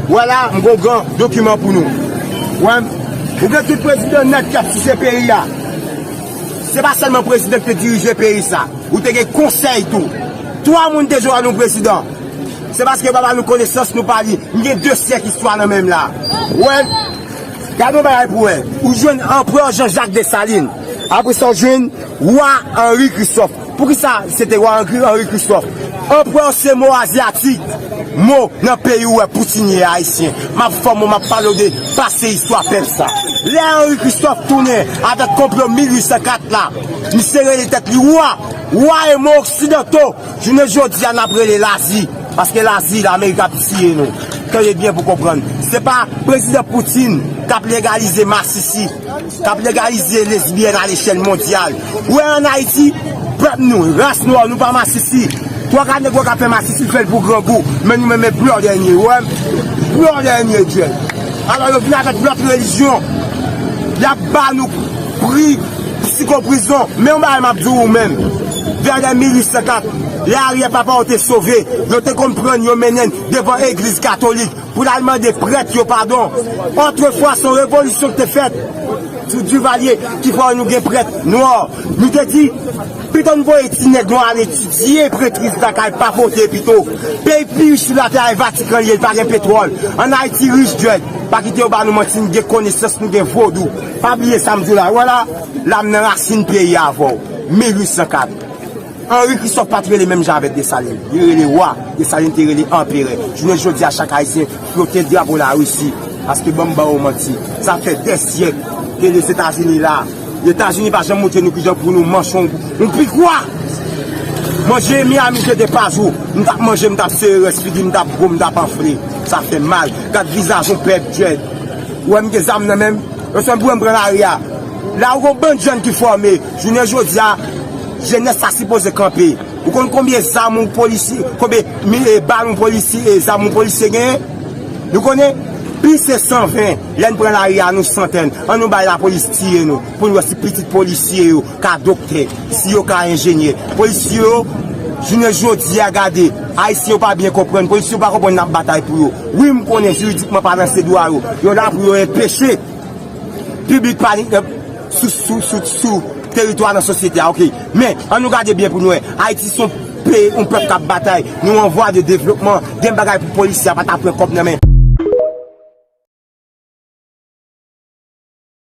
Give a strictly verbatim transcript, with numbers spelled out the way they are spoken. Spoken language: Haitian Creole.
Vwala, m gon gran dokiman pou nou. Wè, ou gen tout prezidan nèt k ap souse peyi a. Se pa sèlman prezidan ki te dirije peyi sa. Ou te gen konsèy tou. Twa moun te jwe wòl yon prezidan. Se paske yo pa ba nou konesans, nou pa li. M gen de syèk istwa nan men m la. Wè, gade yon bagay pou wè. Ou jwenn anprè Jean Jacques Dessalines. Apre sa, ou jwenn wa Henri Christophe. Poukisa se te wa Henri, Henri Christophe? Anprè se mo azyatik. Mo nan peyi ou wè Poutine ye ayisyen. M ap fòme w, m ap pale w de pase istwa pèp sa. Lè Henri Christophe tounen avèk konplo mil uit san kat la, misye rele tèt li wa. Wa e mo oksidanto. Jounen jodi a n ap rele Lazi. Paske Lazi, Lamerik ap tiye nou. Tande byen pou konprann. Se pa prezidan Poutine k ap legalize masisi, k ap legalize lesbyèn a lechèl mondyal. Ou wè ann Ayiti, pèp nou, ras nou an, nou pa masisi. Twa ka nèg wè k ap fè masisi, fè l pou grangou. Men nou menm, e blòdè n ye, ou wè? Blòdè n ye, dyèl. Alò, yo vin avèk lòt relijyon. Y ap ba nou pri psiko prizon. Men yon bagay m ap di w menm. Vè dè mil uit san kat, lè aryè papa w te sove, yo te konn pran n, yo mennen n devan legliz katolik pou l al mande prèt yo padon. Otrefwa, se yon revolisyon ki te fèt sou Duvalier ki fè nou gen prèt nwa. Nou te di, pito n voye ti nèg nwa al etidye prètriz lakay, pa vote pito. Peyi pi rich sou latè a, e Vatikan li ye, li pa gen petwòl. Ann Ayiti rich, dread. Pa kite yo ba nou manti, nou gen konesans, nou gen vodou. Pa bliye sa m di w la. Wè la, la m nan rasin peyi a avè w. Mil uit san kat. Henri Christophe pa t rele menm jan avèk Desalin. Li rele wa. Desalin te rele anperè. Jounen jodi a, chak Ayisyen flote drapo Larisi. Paske ban m ba w manti. Sa fè dè syèk ke Lèzetazini la. Lèzetazini pa janm montre nou kijan pou nou manche yon, yon pikwa. Manje Miami je de pa jou. M t ap manje, m t ap sere rès figi, m t ap gwo, m t ap anfle. Sa fè mal. Gad vizaj yon pèp, dread. Ou wè m gen zam nan men m? Yo se pou m pran lari a. La ou gon bann jèn ki fòme. Jounen jodi a, jenès sa sipoze kanpe. Ou konn konbyen zam yon polisye, konbyen mi-, e, bal yon polisye, e, zam yon polisye genyen? Nou konnen, plis se san ven, lè n pran lari a, nou santèn. An nou bay lapolis tiye nou, pou n wè si pitit polisye yo ka doktè, si yo ka enjenyè. Polisye yo, jounen jodi a, gade, Ayisyen yo pa byen konprann, polisye yo pa konprann n ap batay pou yo. Wi, m konnen jiridikman palan se dwa yo. Yo la pou yo enpeche piblik pa, eh, sou, sou, sou, sou teritwa nan sosyete a, oke. Men, an nou gade byen pou nou wè. Ayiti se yon peyi, yon pèp k ap batay. Nou an vwa de devlopman. Gen bagay pou polisye a pa ta pran kòb nan men.